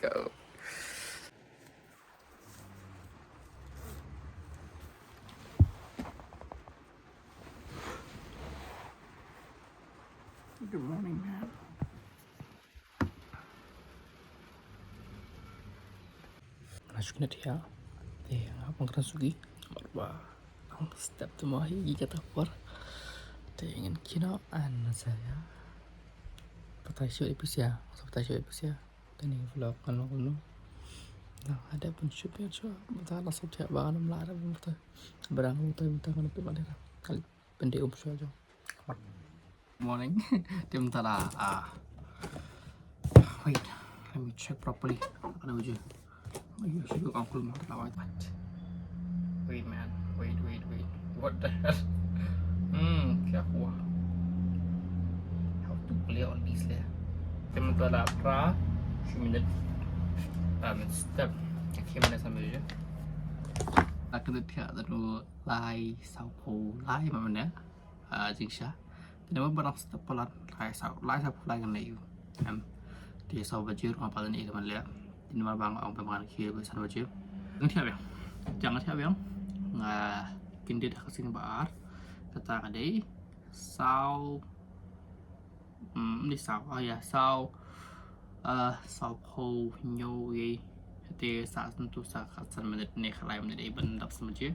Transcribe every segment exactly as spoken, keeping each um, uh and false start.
Go. Good morning, man. Nga shu kyndiat ïa. Te nga hap ban kren suki. Marba. Ang step tu ma hi kita por. Te ngin kino an saya. Patai shu episia. Sa patai shu episia. Te ni vlog kan lo kan lo. Na ada pun shu pia shu. Mata na sop tia ba kan mla ada pun mata. Barang mata mata kan pia mata. Kali. Pynde um shuwa jong. Morning. Te mynta la, ah, wait, let me check properly. Ada uji. Oh, you should look uncle mynta la, wait. Wait, man. Wait, wait, wait. What the hell? Hmm, kya hua? How to play on this layer? Te mynta la pra, few minutes. Ah, mynta step. Kya minutes sampai je. Aku tu tiap tu lai saw phew lai ma mynne, ah, jingshisha. Te namar ba dang step palat lai saw, lai saw phew lai ngan leh ïa u. Em, te saw baje ruh nga pat lane ka ban leh. Te namar ba nga ong ba ngan khie ba san baje. Nga thiah biang. Jang nga thiah biang. Nga kyndit ha ka sien ba ar. Kata ka dei saw Hmm, ni saw, oh ya, saw, ah, saw phew hynñiew ïa. Te sa san tu sa khatsan minit ne khatlai minit ïa ban dap san baje.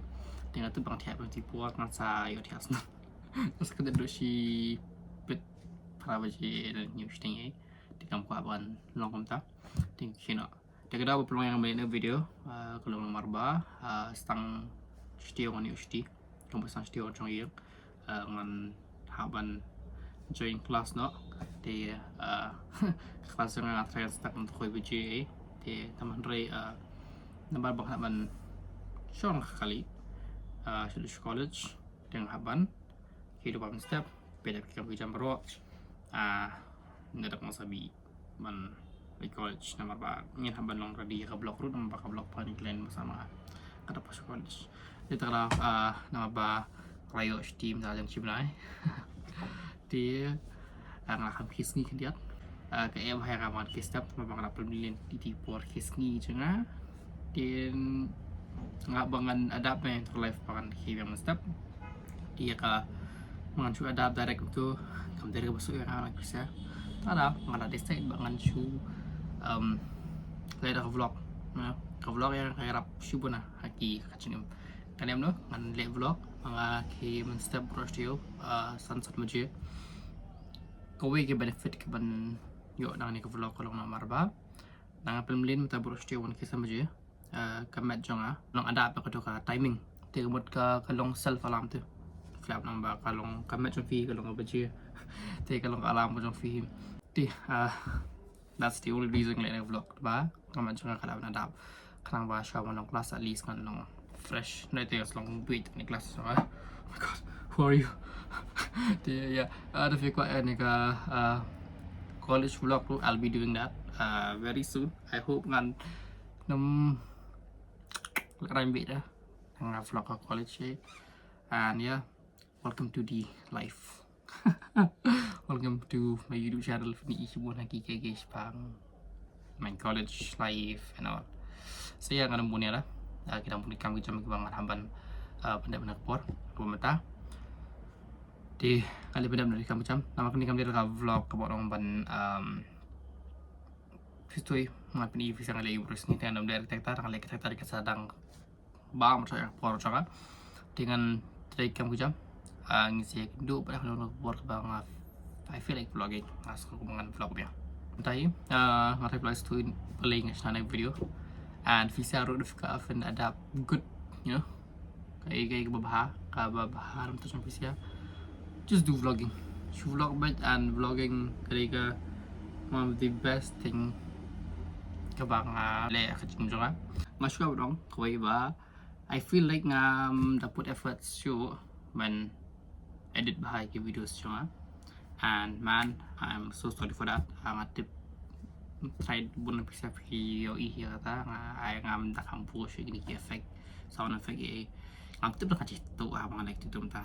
Te nga tip ba nga thiah ba ngan sa ïoh thiah snem. Nga sa kyndiat duh shi peit phra baje ne hynñiew shiteng ïa. Te kam kwah ban long kumta. Te kino. Te ka daw ba pynlong ïa nga mynne video, ah, ka long namar ba, ah, stang shuti ong ngan ïoh shuti. Ka ba stang shuti ong jong ïing, ah, ngan hap ban join class noh. Te, ah, class jong nga nga try start mynta koi baje. Te tang hynrei, ah, namar ba nga hap ban shong kali, ah, sha college. Te nga hap ban Ki dei ban step, peit ïa ki kam ki jam baroh. Ah, nga dap nga sa mih ban leit college namar ba ngin hap ban long ready ïa ka vlog ruh namar ba ka vlog ba ngin kren ba sa ma nga ka dap poi college. Te ta ka daw, ah, namar ba ka la ïoh shi team da jong shi bnai. Te, ah, nga kham khie sngi khyndiat. Ah, ka em ha nga ban khie step namar ba nga la pynmlien ïa ki por khie sngi jong nga. Te nga ba ngan adapt ne to life ba ngan khie biang mynstep. Te ïa ka ba ngan shu adapt direct to kam dei ka ba shu ïa nga pisa. Te nga la decide ba ngan shu, um, leh da ka vlog. Na ka vlog ïa nga ka ïarap shu bun na ha ki ka jingim. Ka nem no ngan leh vlog ba nga khie mynstep baroh shuh, uh, san san baje. Kawei ka benefit ka ban ïoh na kane ka vlog ka long namar ba nga pynmlien mynta baroh shuh wan khie san baje. Ah, ka met jong nga long adapt ïa kato ka timing. Te ka mut ka, ka long self alarm te. Khlem namar ba ka long ka met jong phi ka long ka baje. Te ka long ka alarm ka jong phi. Te, ah, that's the only reason leh na vlog ba ka met jong nga ka la adapt. Khnang ba shuwa ban long class at least ngan long fresh. Nai te long wait ni class, ah. Oh my God, who are you? Te, yeah, ah, da phi kwah ïa kane ka, ah, college vlog ruh, I'll be doing that, ah, very soon. I hope ngan nym lehrain bit da nga vlog ka college, eh. And yeah, welcome to the life. Welcome to my YouTube channel. Phi i shibun ha ki, ki, ki shipang my college life and all. So yeah, ngan ym bun ïa la, ah, ki dang bun ki kam ki jam kiba ngan hap ban, ah, pyndep na ka por kaba mynta. Te ngan leh pyndep na ki kam ki jam. Namar kane kam dei ka vlog kaba long ban, um, phi sngewthuh, nga pyn-i phi sa nga leh ïa u briew sngi te ngan ym leh ka tektar, nga leh ka tektar ka sa dang ba mut sa ïa ka por jong nga. Te ngan trei kam ki jam. Ah, ngi sa ïakynduh bad ka long ka por kaba nga, I feel like vlogging. Nga sngew kumba ngan vlog biang. Mynta hi, ah, nga tharai phi la sngewthuh balei nga shna kane ka video. And phi sa ruh da phi kwah phin adapt good, you know. Kaei kaei kaba bha, kaba bha na bynta jong phi sa just do vlogging. Shu vlog beit, and vlogging ka dei ka one of the best thing kaba nga leh ha ka jingim jong nga. Nga shu ong kawei ba I feel like ngam da put effort shuh ban edit bha ïa ki videos jong nga. And man, I'm so sorry for that. Ah, nga tip try bun na pisa phi ïohi ïa kata, nga, ai ngam da kham push ïa kine ki effect, sound effect, eh. Ngam tip da ka jitu, ah, ba nga leh jitu mynta.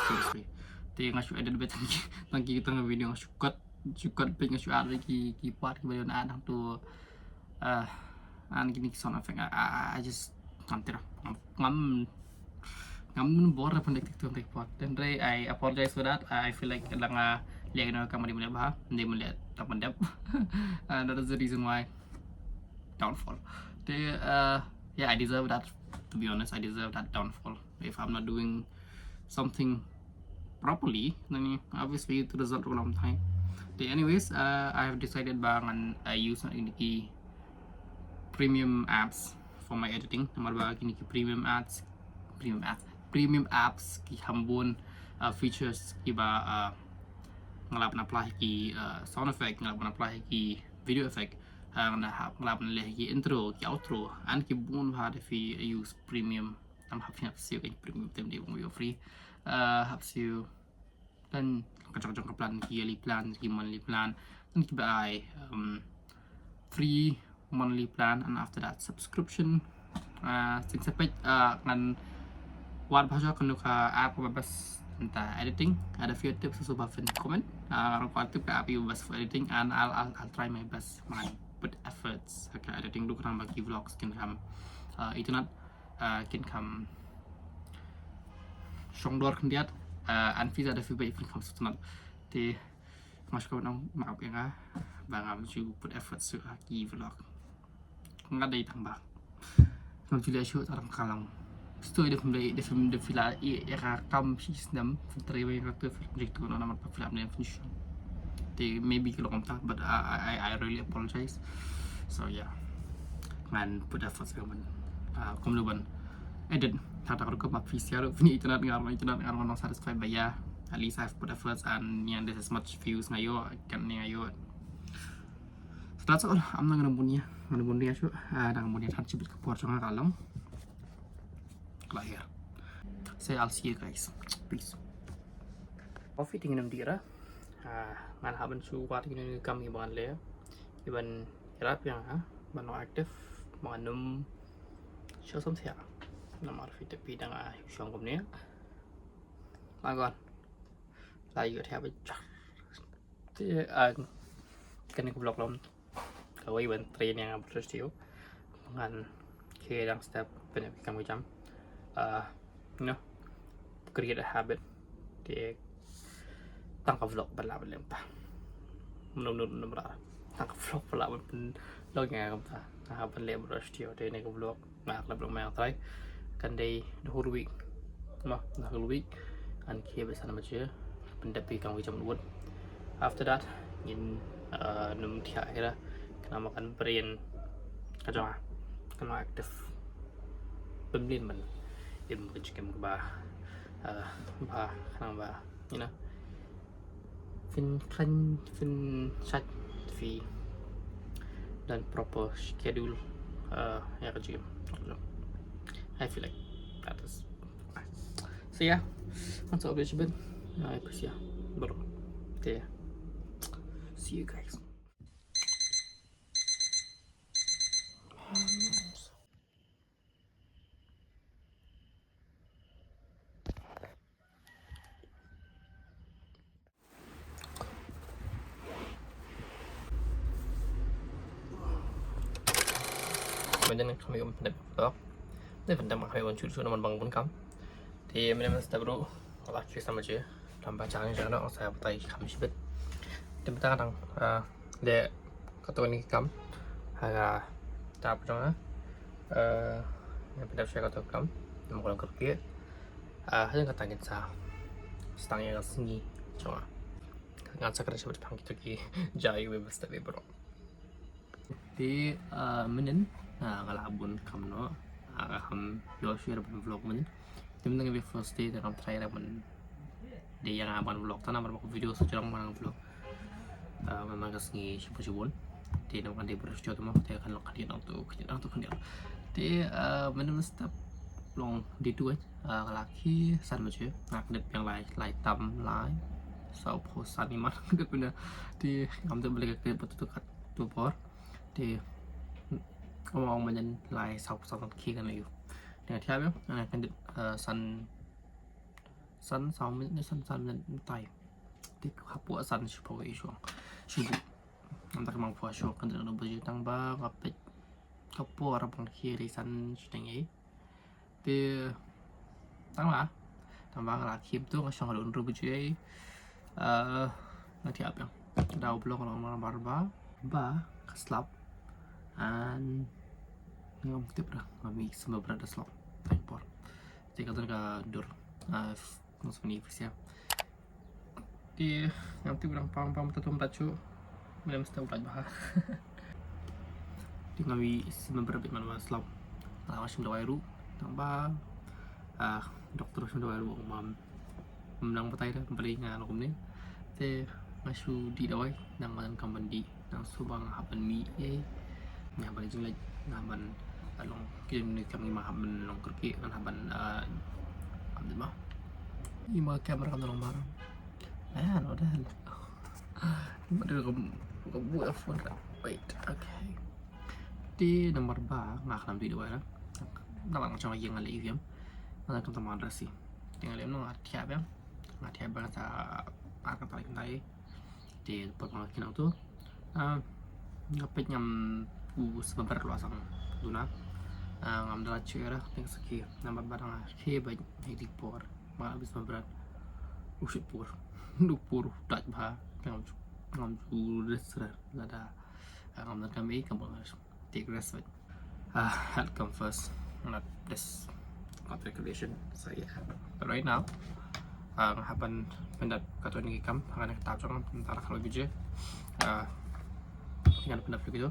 Seriously. Te nga shu edit beit tang ki, tang ki, tang ki video nga shu cut, shu cut beit, nga shu add ki, ki part kiba don add hangto. Uh, and kini ki sound effect, I, I, I just ngam tira, ngam, ngam, ngam bor da pynlait TikTok, TikTok. Then re, I apologize for that. I feel like la nga leh kano ka mari mari ba, hindi mari tak mendep. And that is the reason why downfall. Te, uh, yeah, I deserve that. To be honest, I deserve that downfall. If I'm not doing something properly, then obviously the result will come time. Te anyways, uh, I have decided ba ngan, uh, use na ini ki premium apps for my editing. Namar ba kini ki premium ads, premium ads, premium apps ki kham bun, uh, features kiba, uh, nga lah ban apply ki, uh, sound effect, nga lah ban apply ki video effect, uh, nga lah, nga lah ban leh ki intro, ki outro, and ki bun bha da phi use premium. Namar hap phi hap siew ki premium te ym dei ban ïoh free. Uh, hap siew Then ka jong ka jong ka plan, ki yearly plan, ki monthly plan, then kiba ai, um, free monthly plan, and after that subscription. Uh, sing sepet, uh, ngan wad bha shuwa kano ka app kaba best nangta editing. Lada phi tips, sngewbha phin comment. Uh, ngan kwah tip ka app kaba best for editing, and I'll, I'll, I'll try my best. Ngan put efforts ha ka editing, duh khnang ba ki vlogs kin kham, uh, itynnad, uh, kin kham shong dor khyndiat, uh, and phi lada phi ba phin kham sngewtynnad. Te nga shu kwah ban ong map ïa nga ba ngam ju put effort shuh ha ki vlog. Nga dei tang ba ngam ju leh shuh tang ka long. Stoi da phim dei, da phim, da phi la ïa, ïa ka kam shi snem, phin trei wei ka tu, phin jik tu, na, namar ba phi la mne phin shu. Te maybe ka long kumta, but I, I, I, I really apologize. So yeah, ngan put effort shuh ban, uh, kumno ban edit ha ka rukom ba phi sngewthuh, phin itynnad, nga ruh nga itynnad, nga ruh nga long satisfied ba ïa, at least I've put efforts and, yeah, this is much views nga ïoh, kan, nga ïoh. So that's all. Am nang ngan bun ïa, ngan bun ïa shuh, ah, ngan bun ïa, tang shibit ka por jong nga ka long. Ka la hiar. So I'll see you guys. Peace. Coffee te ngin ym dih ra. Ah, ngan hap ban shu wad ïa kine ki kam kiba ngan leh, kiban ïarap ïa nga ban long active, ba ngan ym shah samsiah. Namar phi tip phi dang ai shong kumne. Lagon. La ïoh thiah ba jar. Te, ah, kane ka vlog long kawei ban train ïa nga ba shu shu. Ngan khie dang step pynïap ki kam ki jam. Ah, you know, create a habit. Te tang ka vlog ba lah ban leh kumta. Mano mano mano mano. Tang ka vlog ba lah ban pynlong ïa nga kumta. Nga hap ban leh ba shu te ne ka vlog. Nga la vlog ma nga trai. Kan dei the whole week. Mo, the whole week. Ngan khie bad san baje. Pyndep ïa ki kam ki jam wut. After that, ngin, uh, nym thiah ïa ka, khnang ba kan brain ka jong nga kan long active. Pynlong ban im ka jingim kaba, uh, ba, khnang ba, you know, phin khlaiñ, phin shait, phi don proper schedule, uh, ïa ka jingim. I feel like that is nice. So yeah, ngan sa update shibit. I appreciate, bro. Okay. See you guys. Mynta ngam ïoh ban pyndep vlog. Te mynta ngam ïoh ban shu shu namar ba nga bun kam. Te mynta mynta step ruh nga la khie san baje. Tang ba jang jang noh, sa batai kham shibit. Te mynta nga dang, ah, leh katto katne ki kam ha ka dap jong nga. Eh, ngan pyndep sha katto katne ki kam. Namar ka long kyrkieh. Ah, hadien kata ngin sa sdang ïa ka sngi jong nga. Ngan sa kren shaphang kito ki jaiñ iwei ba step iwei baroh. Te, ah, mynnin, ah, nga la bun kam noh, ah, nga kham ïoh shuh ban vlog mynnin. Te mynta ka dei first day, te ngam try ban dei ïa nga ban vlog, tang namar ba ka video sa jrong ban vlog. Ah, mynta ka sngi shibun shibun. Te namar kan dei bun shuh te mo, te kan long khyndiat nangtu, khyndiat nangtu, khyndiat. Te, ah, mynnin step long day two, eh. Ah, nga la khie san baje, nga kdep biang lai, lai tam lai. Saw phew san imat kdep ina. Te ngam tip balei ka kdep bad tu kat tu por. Te, ong ong mynnin lai saw phew san khie kan ïoh. Te nga thiah biang, nga kdep, eh, san, san saw minit ne san, san minit mynta. Te hapoh san shiphew ka ïoh shuh. Shu buh. Mynta ka mang phew shuh, kan dei na baje tang ba nga peit ka por ba nga khie dei san shiteng ei. Te tang la, tang ba nga la khie to nga shong ruh ruh bujui. Eh, nga thiah biang. Ka dei u vlog long mar ba ba ka slap. And ngam tip ruh nga mih symbai bret da slap. Tang por. Te ka don ka dur. Ah, ngam symbai ni pisa. Te ngam tip u dang pam pam tatum tachu. Mem sta u lait bha. Te nga mih symbai bret beit man ba slap. Nga la shim dawai ruh. Tang ba, ah, doktor shim dawai ruh, ong ba ym nang batai da, balei nga long kumne. Te nga shu dih dawai, nang ba donkam ban dih, nang shu ba nga hap ban mih ei. Nga hap ban jingleit, nga hap ban, ah, long, ki jong ngi kam ngi ma hap ban long kyrkieh, nga hap ban, ah, hap ban ma. Ngi ma camera kam long mar. Ah, no dah. Ngi ma dei kam, kam buh ïa phone. Wait, okay. Te namar ba nga khlem dih dawai la. Namar nga shong ïing nga leh ïing. Nga kam tang ban rasi. Te nga leh no nga thiah biang. Nga thiah biang sa ar ka tarik nai. Te por ba nga kynang to, ah, nga peit ngam pu symbai bret la sang duna. Ah, ngam da la check ra, te nga sa khie, namar ba nga khie ba ïa ki por ba nga la mih symbai bret. U shit por. U por u lait bha. Te ngam ju, ngam ju rest ra lada, ah, ngam da kam ei kam ba nga take rest beit. Ah, health come first, not this, not recreation. So yeah, but right now, ah, nga hap ban pyndep katto katne ki kam ha kane ka taïew jong nga, mynta la khatlai baje. Ah, ngan pyndep kito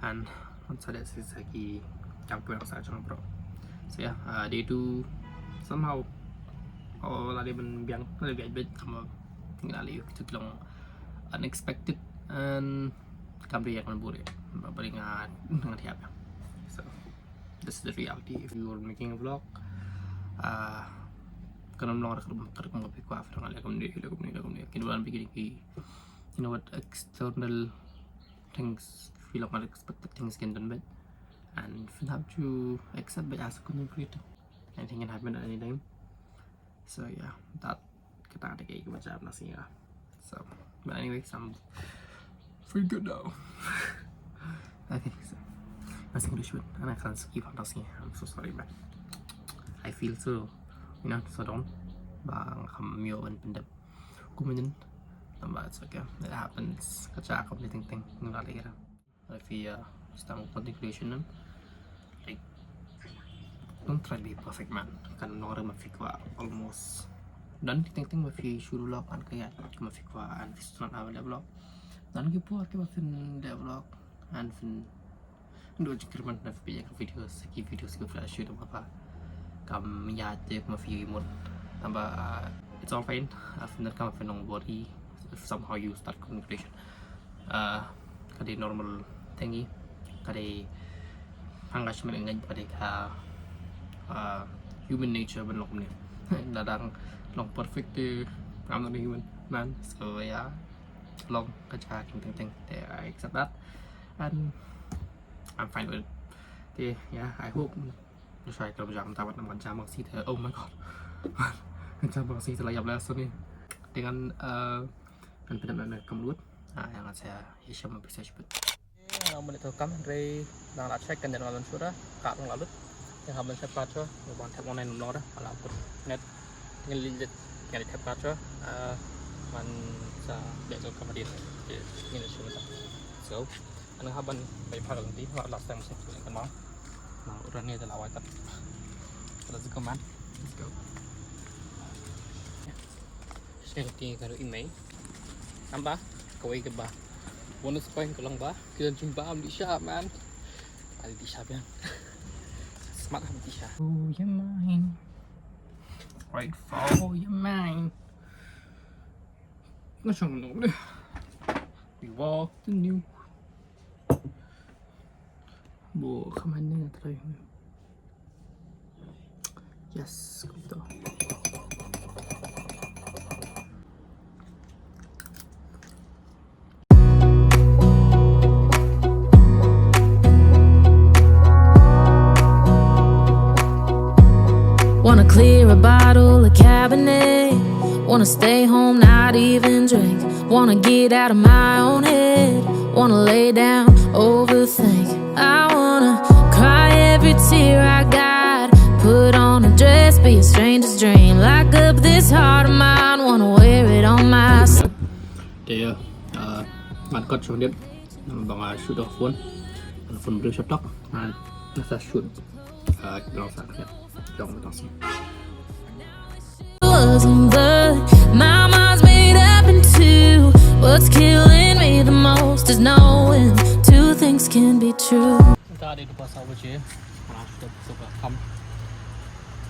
and ngan sa leh sa ki kam pynban sa jong bro. So yeah, ah, day two somehow, oh, la dei ban biang, la dei biang beit, kumba nga la ïoh kito ki long unexpected and kam dei ïa ka ban buhrieh. Ba balei nga, nga thiah biang. So this is the reality. If you are making a vlog, ah, kan ym long ruh ka rukom ka phi kwah, phi dang leh kumne, leh kumne, leh kumne. Kin wan phi ki, you know what, external things, phi long unexpected things kin don beit. And phi hap ju accept beit as a content creator. Anything can happen at any time. So yeah, that, kata ka dei kaei kaba jia ha ka sngi. So, but anyways, I'm pretty good now. Okay, so nga sngew dushu, nga khlem skip ha ka sngi. I'm so sorry, man. I feel so, you know, so down. Ba ngam ïoh ban pyndep kumne. But it's okay. It happens. Ka jia kumne teng teng. Ngim lah leh ei ruh. If you, uh, start content creation, like, don't try to be perfect, man. Kan long ruh ma phi kwah almost done ki teng teng ba phi shu leh, kan ka ïaid ma phi kwah and phi shu sngewthuh ban leh vlog. Don ki por kiba phin leh vlog and phin ym don jingkyrmen, da phi peit ïa ki videos, ki videos kiba phi la shoot, ba kam ïaid te ma phi mut. Tangba, uh, it's all fine. Uh, phin donkam ban long worry if somehow you start content creation. Ah, ka dei normal thing hi. Ka dei, hangta shu mih ngeit ba dei ka, ah, human nature ban long kumne. Lada long perfect te, I'm not a human, man. So yeah, long ka jia teng teng teng. Te I accept that and I'm fine with it. Te yeah, I hope. Nusha ka jam ta wat nam ka jam bang site. Oh my God. Ka jam bang site la ïap la soni. Te ngan, eh, ngan pyndep na ka mut. Ah, ïa ngan sa ïa shim ma pisa shiput. Ngan mane to kam re nang la check kan dan ngan sura ka nang la lut. Ïa ngan sa pat sura ban tap online nang la ala put net. Ngan li jet ngan tap pat sura. Ah, man sa de to kam dia. Ngan shim ta. So, Nga hap ban bai phah ka lynti, nga last time shu leh ka mang. Nang u rani da la wai tat. Let's go, man. Let's go. Sngewthuh ka ruh i mei. Namba kawei kaba bonus point ka long ba ki don jingbam dih sha, man. Ka dih sha biang. Smart ha dih sha. Oh, you're mine. Right for, oh, you're mine. Nga shong nong deh. We walk the new. Bo, come on, neng, try. Yes, kumto. Wanna clear a bottle of Cabernet. Wanna stay home, not even drink. Wanna get out of my own head. Wanna lay down, overthink. I wanna cry every tear I got. Put on a dress, be a stranger's dream. Lock up this heart of mine, wanna wear it on my sleeve. Te, uh, ngan cut shong dit. Namar ba nga shoot off phone. Ngan phone briew shot tok. Ngan nasa shoot. Uh, kita sa kena. Jong kita sih. Wasn't blood. My mind's made up in two. What's killing me the most is knowing two things can be true. Tadi tu pasal apa sih? Mana sudah suka kam.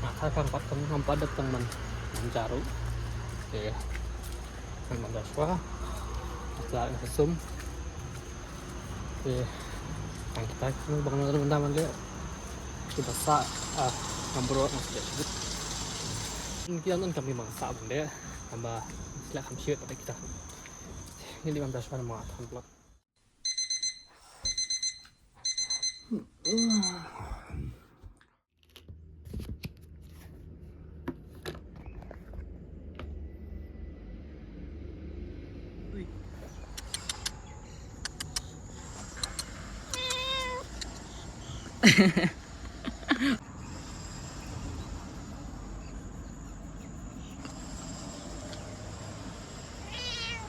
Nah, saya kan empat kam empat datang man. Manjaru. Oke. Kan manjaswa. Kita sum. Te, tang kita, kano bang nang bynta man leh. Kita sa, ah, ngam bro, ngam sdeh sdeh. Kita nang kami bang sa man leh, namba sdeh kam sdeh pada kita. Ngi leh bang dah sdeh man ma tan blok.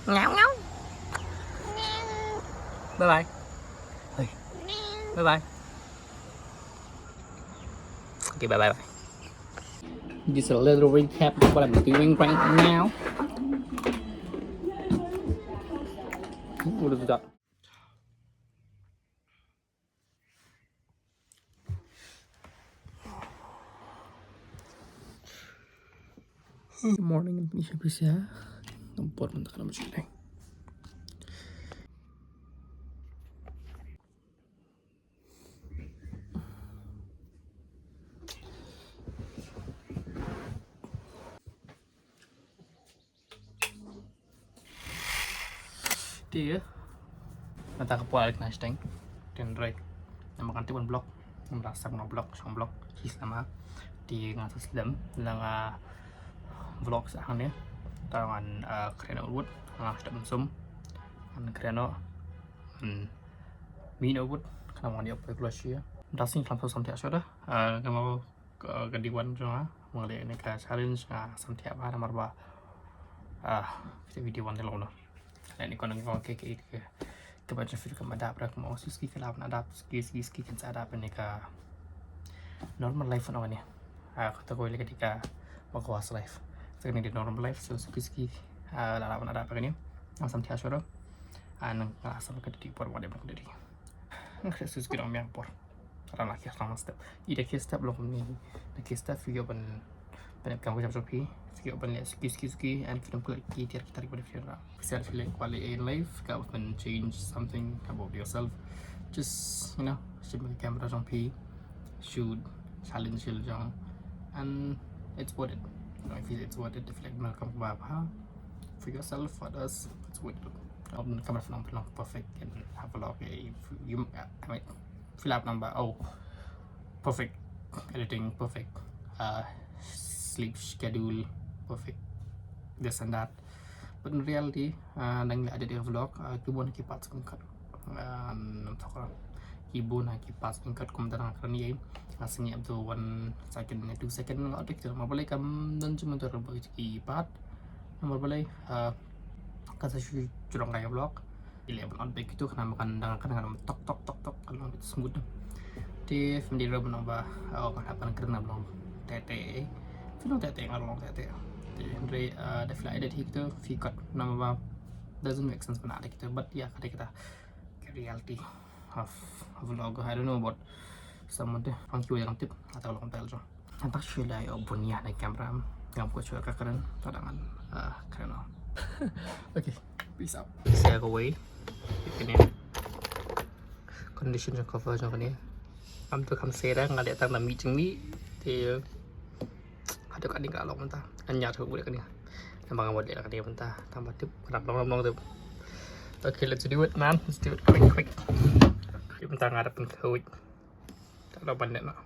Ngaw, ngaw. Bye bye. Hey. Bye bye. Okay, bye bye bye. Just a little recap of what I'm doing right now. What is that? Good morning, and Nisha Prisya. Ngam por mynta ka lam jingdai. Te, mynta ka por ar khyndai shiteng. Te hynrei namar kan tip ban vlog, namar sa ban vlog, shong vlog, shi slem ha. Te nga sa slem, la nga vlog sa hangne. Te ngan, ah, kren wut, nga step sum. Ngan kren, ngan mih wut, khnang ngan ïoh poi khlem shu. Mynta sing khlem sa samthiah shuh da. Ah, ka mo ka, ka D one jong nga, nga leh ne ka challenge nga samthiah bha namar ba, ah, ka video one te long no. Leh ne kon nang ke, ke, ke, ke ba jong fit ka ma dap ra ka ma ski, ski ka lap na dap, ski, ski, ski kan sa dap ne ka normal life no ne. Ah, kata ko leh ka di ka work hours life. Sa ka ne di normal life, so ski, ski, ah, la lap na dap ka ne. Nga samthiah shuh. Ah, nang nga sam ka di por wa de di. Nga khreh sus ki dong miang por. Ra la ki step. I da ki step long ni. Da ki step phi ïoh ban, ban kam ka jam jong phi. Phi ïoh ban leh suki suki suki and phi dang phi leh ki tiar ki tarik ban phi ra. Phi sa phi leh kwah leh in life, ka ban change something about yourself. Just, you know, shim ka camera jong phi. Shoot, challenge, challenge jong. And it's worth it. You know, if it's worth it, if like, welcome ba ba. For yourself, for others, it's worth it. Um, kamera phi long perfect and have a lot of, eh, you, I mean, fill up number, oh, perfect, editing perfect, uh, sleep schedule perfect, this and that. But in reality, uh, nang edit vlog, uh, ki bun ki parts kumkat. Uh, nam thok ra. Ki bun ha ki parts kumkat kum da nga kren ïa. Nga sngap to one second, two second, nga edit to. Ma balei kam don jumento ra ba ki part. Namar balei, uh, ka sa shu jrong ka ïa vlog. Ile ban on back itu kena makan dengan kena tok tok tok tok kena bit smooth. Te family ro ban ba, oh, kan hapan kena belum tete. Film tete ngar long tete. Te hynrei, uh, da fly edit hik tu fi kat nama ba doesn't make sense ban ada kita, but ya, kada kita ke reality of, of vlog. I don't know about someone tu. Pang kiwa yang tip atau long tel jong. Ngan tak shu la ïoh bun ïa na camera. Ngam kwah shu ka kren, ta da ngan, ah, kren noh. Okay, peace out. Sia kawei. Kane condition jong cover jong kane. Ngam tu kham sera, nga leh tang da mih jingmih. Te haduh kane ka long mynta. Ngan ïa tu kane. Namar nga wad leh kane mynta. Tang ba tip, kena long long long tip. Okay, let's do it, man. Let's do it quick quick. Mynta nga da pynkhuid. Ta long ban leh noh.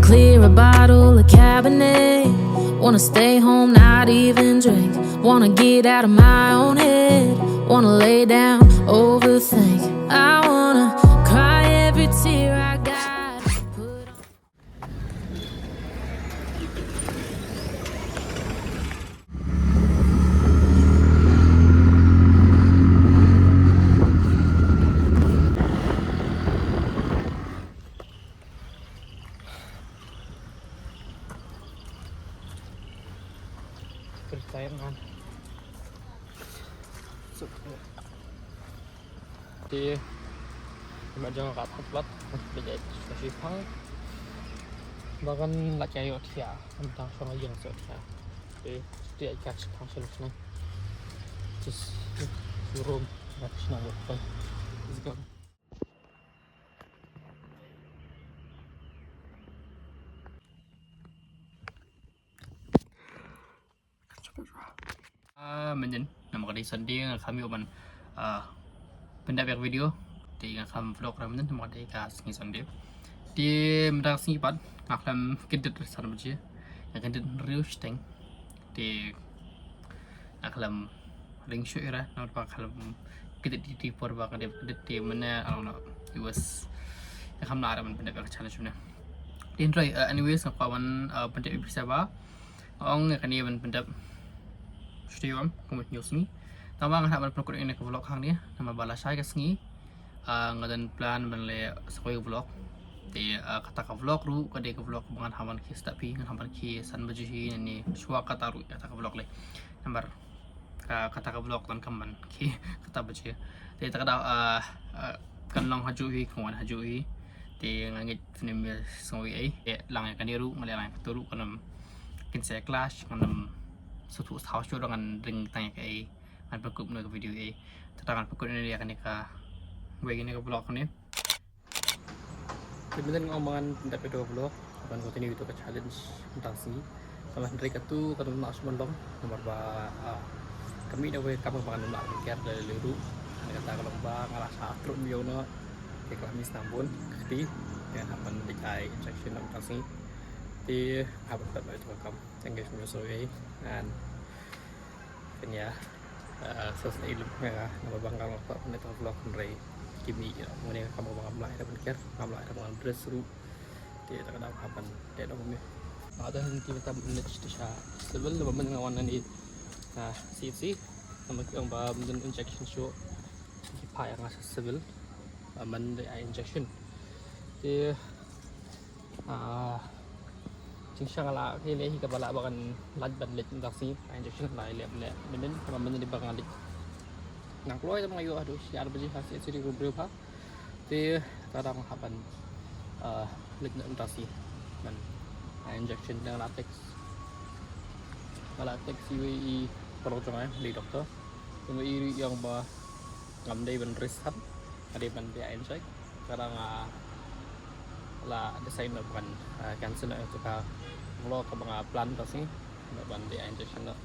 Clear a bottle of Cabernet. Wanna stay home, not even drink. Wanna get out of my own head. Wanna lay down, overthink. I wanna cry every tear I got. Put on First time kan. Te ba jong ka pat pat ba jai ka shi pang. Ba kan la jai ot ya, kan tang shong yang so ya. Te te ka shi pang shi na. Just room na shi na. Let's go. Ah, mynnin namar ka dei Sunday nga kham ïoh ban, ah, pyndep ïa ka video. Te nga kham vlog ra mynnin namar ka dei ka sngi Sunday. Te mynta ka sngi pat nga khlem kyndit san baje. Nga kyndit hynriew shiteng. Te nga khlem ring shuh ïa ra namar ba khlem kyndit, te por ba ka dei kyndit te mynne, I don't know. It was, nga kham lah ban pyndep ïa ka challenge mynne. Te hynrei, uh, anyways, nga kwah ban, uh, pyndep ïa phi sa ba ong ïa kane ban pyndep. Shuti wan kum hynñiew sngi. Tangba ngan hap ban pynkut ïa kane ka vlog hangne namar ba lashai ka sngi, ah, nga don plan ban leh sa kawei ka vlog. Te, ah, kata ka vlog ruh ka dei ka vlog ba ngan hap ban khie start phi, ngan hap ban khie san baje hi ne, shuwa kata ruh kata ka vlog leh. Namar ka, kata ka vlog donkam ban khie kata baje. Te kata ka daw, ah, ah, kan long hajuh hi, kan wan hajuh hi. Te nga ngeit phin ym sngew ei ei. Te lang ïa kane ruh, nga leh lang ïa kata ruh, kan ym, kin sa clash, ngan ym sngewthuh saw shuh, ngan ring tang ïa kaei, ngan pynkut noh ïa ka video ei. Te ngan pynkut noh ïa kane kawei, kane ka vlog ne. Te mynta nga ong ba ngan pyndep ïa ka vlog ban continue ïa ka challenge mynta ka sngi. Tangba hynrei katu kan ym lah shuh ban long namar ba, ah, ka mih na kawei ka kam ba ngan ym lah ban ker da lei ruh. Kane kata ka long ba nga la shah trud ïa u noh. Te ka la mih snam bun ka kti. Te ngan hap ban leit ai injection mynta ka sngi. Te hap ban pyndep ïa ka kam. Thank you so much. And Kan ïa, eh, sa sngewsih lem nga, namar ba nga la kwah ban leh tang vlog hynrei ki mih ïa, mynne ka kam ba ngam lah ïa ban ker, ngam lah ïa ban dress ruh. Te kata ka daw hap ban leh da kumne. Nga don hangne te mynta ban leit sha civil, ba mynne nga wan hangne, ah, C H C, namar ki ong ba mynta injection shuh. Ki phah ïa nga sha civil, ah, ban leit ai injection. Te, ah, jingshisha nga la, ka lei hi kaba lah ba ngan lait ban leit mynta ka sngi, ai injection la leh, leh mynnin, kaba mynnin dei ba ngan leit. Nang kloi te ba nga ïoh haduh shi ar baje ha C H C ruh briew bha. Te kata nga hap ban, ah, leit mynta ka sngi ban ai injection, te nga la text, nga la text ïa uwei i paralok jong nga, i doctor. Te uwei i ruh i ong ba ngam dei ban risk, nga dei ban dei ai inject. Kata nga la decide noh ban, ah, cancel noh ïa ka vlog kaba nga plan mynta ka sngi, noh ban dei ai injection noh.